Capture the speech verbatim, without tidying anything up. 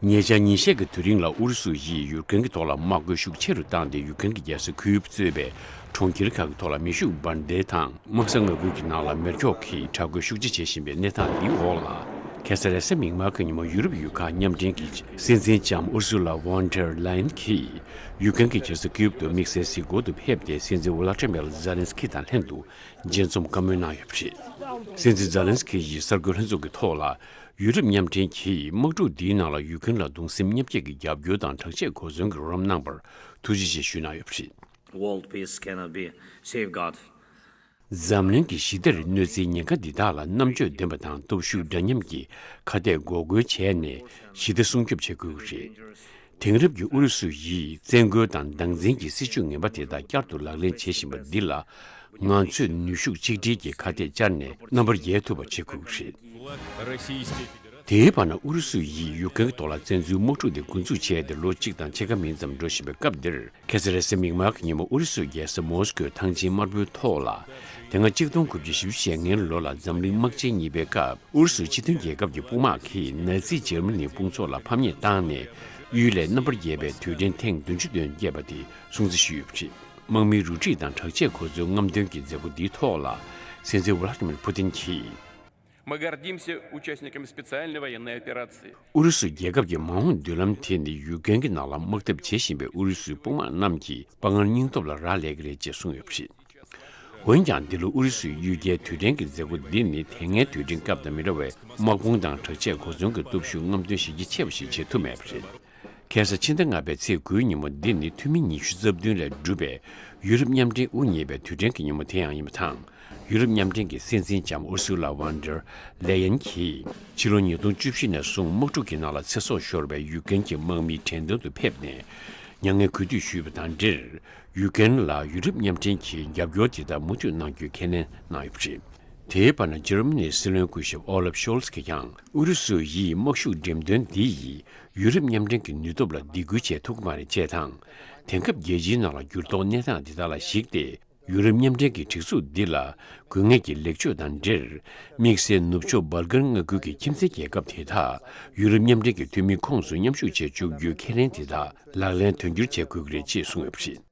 ཉེ་ཆར་ཉིན་ཤས་ཀྱི་དུས་རིང་ལ་ཨུ་རུ་སུ་ཡིས་ཡུཀ་རེན་གྱི་ཐོག་ལ་དམག་རྒོལ་ཤུགས་ཆེ་རུ་བཏང་སྟེ། ཡུཀ་རེན་གྱི་རྒྱལ་ས་ཁིའུབ་གཙོས་པའི་གྲོང་ཁྱེར་ཁག་གི་ཐོག་ལ་མེ་ཤུགས་འབར་མདེལ་དང་དམག་ས་མངའ་ཁུལ་གྱི་ནང་ལ་མེ་སྒྱོགས་ཀྱིས་དྲག་རྒོལ་ཤུགས་ཆེ་བྱེད་བཞིན་པའི་གནས་སྟངས་འདིའི་འོག་ལ། ཁ་སང་རེས་གཟའ་མིག་དམར་གྱི་ཉིན་མོ་ཡུ་རོབ་ཡུལ་ཁག་མཉམ་འབྲེལ་གྱི་སྲིད་འཛིན་ལྕམ་ཨུར་སུ་ལ་ཝོན་ཌེར་ལེ་ཡན་གྱིས་ཡུཀ་རེན་གྱི་རྒྱལ་ས་ཁིའུབ་ཏུ་དམིགས་བསལ་གཟིགས་སྐོར་དུ་ཕེབས་ཏེ། སྲིད་འཛིན་ཝ་ལ་ཏྲི་མེར་ཛེ་ལན་སི་ཁི་དང་ལྷན་དུ་མཇལ་འཛོམས་བཀའ་མོལ་གནང་ཡོད་པ་རེད། སྲིད་འཛིན་ཛེ་ལན་སི་ཁི་ཡིས་གསར་འགོད་ལྷན་ཚོགས་ཀྱི་ཐོག་ལ། ཡུ་རོབ་མཉམ་འབྲེལ་གྱིས་དམག་འཁྲུག་འདིའི་ནང་ལ་ཡུཀ་རེན་ལ་གདུང་སེམས་མཉམ་སྐྱེད་ཀྱི་རྒྱབ་སྐྱོར་དང་དྲག་ཆས་གོ་མཚོན་གྱི་རོགས་རམ་གནང་བར་ཐུགས་རྗེ་ཆེ་ཞུས་གནང་ཡོད་པ་རེད། World peace cannot be safeguarded. འཛམ་གླིང་གི་ཞི་བདེར་གནོད་འཚེའི་ཉེན་ཁ་འདི་དག་ལ་རྣམ་དཔྱོད་ལྡན་པ་དང་སྟོབས་ཤུགས་འདྲ་མཉམ་གྱི་ཁ་གཏད་འགོག་རྒོལ་བྱས་ནས་ཞི་བདེ་སྲུང་སྐྱོབ་བྱེད་དགོས་ཀྱི་རེད། དེང་རབས་ཀྱི་ཨུ་རུ་སུ་ཡིས་བཙན་རྒོལ་དང་སྡང་འཛིན་གྱི་སྲིད་བྱུས་ངན་པ་དེ་དག་བསྐྱར་དུ་ལག་ལེན་བྱེད་བཞིན་པ་འདི་ལ། ང་ཚོས་ནུས་ཤུགས་གཅིག་སྒྲིལ་གྱིས་ཁ་གཏད་བཅར་ནས་རྣམ་པར་རྒྱལ་ཐུབ་པ་བྱེད་དགོས་ཀྱི་རེད། དེའི་བར་ན། ཨུ་རུ་སུ་ཡིས་ཡུཀ་རེན་གྱི་ཐོག་ལ་བཙན་འཛུལ་དམག་འཁྲུག་དེ་འགོ་འཛུགས་བྱས་ཏེ་ལོ་གཅིག་དང་ཕྱེད་ཀ་མིན་ཙམ་འགྲོ་བཞིན་པའི་སྐབས་འདིར། ཁ་སང་རེས་གཟའ་མིག་དམར་གྱི་ཉིན་མོ་ཨུ་རུ་སུའི་རྒྱལ་ས་མོ་སི་ཀོའི་ཐང་ཆེན་དམར་པོའི་ཐོག་ལ། དེ་སྔ་གཅིག་སྟོང་དགུ་བརྒྱ་བཞི་བཅུ་ཞེ་ལྔའི་ལོ་ལ་འཛམ་གླིང་དམག་ཆེན་གཉིས་པའི་སྐབས། ཨུ་རུ་སུའི་སྤྱི་མཐུན་རྒྱལ་ཁབ་ཀྱི་དཔུང་དམག་གིས་ནཱ་ཛི་འཇར་མ་ནིའི་དཔུང་ཚོགས་ལ་ཕམ་ཉེས་བཏང་ནས། གཡུལ་ལས་རྣམ་པར་རྒྱལ་བའི་དུས་དྲན་ཐེངས་བདུན་ཅུ་དོན་བརྒྱད་པ་དེ་སྲུང་བརྩི་ཞུས་ཡོད་པ་རེད། དམག་མིའི་རུ་སྒྲིག་དང་དྲག་ཆས་གོ་མཚོན་རྔམ་སྟོན་གྱི་མཛད་སྒོ་འདིའི་ཐོག་ལ། སྲིད་འཛིན་ཝ་ལ་ཏི་མིར་ཕུ་ཏིན་གྱིས། Мы гордимся участниками специальной военной операции. ཨུ་རུ་སུ་རྒྱལ་ཁབ་ཀྱི་མ་འོངས་མདུན་ལམ་དེ་ནི་ཡུཀ་རེན་གྱི་ནང་ལ་དམག་འཐབ་བྱེད་བཞིན་པའི་ཨུ་རུ་སུའི་དཔུང་དམག་རྣམས་ཀྱི་དཔའ་ངར་སྙིང་སྟོབས་ལ་རག་ལས་ཀྱི་རེད་ཅེས་གསུངས་ཡོད་པ་རེད། འོན་ཀྱང་། འདི་ལོ་ཨུ་རུ་སུའི་གཡུལ་རྒྱལ་དུས་དྲན་གྱི་མཛད་སྒོ་འདི་ནི་དེ་སྔའི་དུས་དྲན་སྐབས་དང་མི་འདྲ་བའི་དམག་དཔུང་དང་དྲག་ཆས་གོ་མཚོན་གྱི་སྟོབས་ཤུགས་རྔམ་སྟོན་གཞི་རྒྱ་ཆེ་བ་ཞིག་བྱེད་ཐུབ་མེད་པ་རེད། ཁ་སང་ཕྱི་ཟླ་ལྔ་པའི་ཚེས་དགུའི་ཉིན་མོ་འདི་ནི་འཐུས་མི་ཉི་ཤུ་རྩ་བདུན་ལས་གྲུབ་པའི་ཡུ་རོབ་མཉམ་འབྲེལ་དབུ་བརྙེས་པའི་དུས་དྲན་གྱི་ཉིན་མོ་དེ་ཡང་ཡིན་པ་དང་། ཡུ་རོབ་མཉམ་འབྲེལ་གྱི་སྲིད་འཛིན་ལྕམ་ཨུར་སུ་ལ་ཝོན་ཌེར་ལེ་ཡན་གྱིས། ཕྱི་ལོ་ཉིས་སྟོང་བཅུ་བཞི་ནས་བཟུང་དམག་འཁྲུག་གི་ནང་ལ་ཚེ་སྲོག་ཤོར་བའི་ཡུཀ་རེན་གྱི་དམག་མིའི་དྲན་གདུང་དུ་ཕེབས་ནས། མྱ་ངན་གུས་འདུད་ཞུས་པ་དང་འབྲེལ། ཡུཀ་རེན་ལ་ཡུ་རོབ་མཉམ་འབྲེལ་གྱིས་རྒྱབ་སྐྱོར་དེ་དག་མུ་མཐུད་གནང་རྒྱུའི་ཁས་ལེན་གནང་ཡོད་པ་རེད། དེའི་བར་ན། འཇར་མ་ནིའི་སྲིད་བློན་སྐུ་ཞབས་ཨོ་ལབ་ཤོལ་ཚ་གིས་ཀྱང་། ཨུ་རུ་སུ་ཡིས་དམག་ཤུགས་འགྲེམས་སྟོན་འདི་ཡིས་ཡུ་རོབ་མཉམ་འབྲེལ་གྱི་ནུས་སྟོབས་ལ་སྡིགས་སྐུལ་བྱེད་ཐུབ་ཀྱི་མ་རེད་ཅེས་དང་། དེང་སྐབས་རྒྱལ་སྤྱིའི་ནང་ལ་འགྱུར་ལྡོག་གནས་སྟངས་འདི་དག་ལ་གཞིགས་ཏེ། ཡུ་རོབ་མཉམ་འབྲེལ་གྱི་སྒྲིག་འཛུགས་འདི་ལ་དགོས་ངེས་ཀྱི་ལེགས་བཅོས་དང་འབྲེལ། དམིགས་བསལ་ནུབ་ཕྱོགས་སྦལ་ཀན་མངའ་ཁུལ་གྱི་ཁྱིམ་མཚེས་རྒྱལ་ཁབ་དེ་དག་ཡུ་རོབ་མཉམ་འབྲེལ་གྱི་འཐུས་མིའི་ཁོངས་སུ་མཉམ་ཞུགས་བྱེད་བཅུག་རྒྱུའི་ཁས་ལེན་དེ་དག་ལག་ལེན་དོན་འཁྱོལ་བྱེད་དགོས་ཀྱི་རེད་ཅེས་གསུངས་ཡོད་པ་རེད།